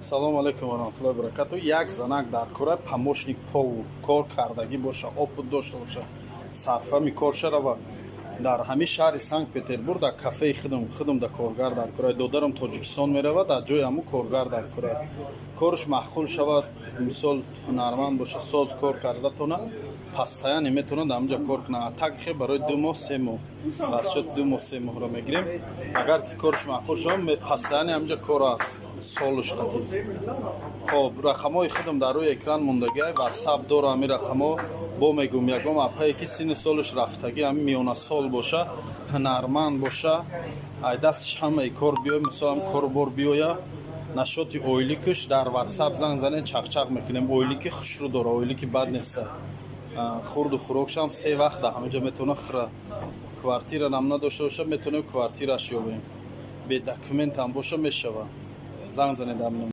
Салому алейкум ва раҳматуллоҳи ва баракату. Як занак дар кора, помощник повар, кор кардагӣ боша, опыт дошта боша, сарфами кор шарава. Дар ҳамин шаҳри Санкт Петербург, дар кафеи худум да коргар дар кора. Додарам Тоҷикистон меравад, дар ҷои ҳамун коргар дар кора. Корш маъқул шавад, мисол, ҳунарманд боша, соз кор карда тона, постоянно метавонад дар ҳамҷа кор кунад. А так хе барои 2 моҳ, 3 моҳ, расчёт 2 моҳ, 3 моҳро мегирем. Агар ки корш маъқул шавад, постоянно ҳамҷа кор аст, солуш қатӣ. Хоб, рақамҳои худам дар рӯи экран мондагиай, Ватсап дора ҳамин рақамҳо. Бо мегӯм, ягон апае ки синну солаш рафтагӣ, ҳамин миёнасол боша, ҳунарманд боша, ай дасташ ҳамаи кор биёй, мисол, ҳам корубор биёя, насчёти ойликаш дар Ватсап занг занед, чақчақ мекунем. Ойлики хушрӯ дора, ойлики бад неста. Хурду хӯрокшам се вақт дар ҳамин ҷо метавона хӯра. Квартира нам надошта боша, метавонем квартираш ёбем. Бе документам боша, мешава. Занг занед ҳамин.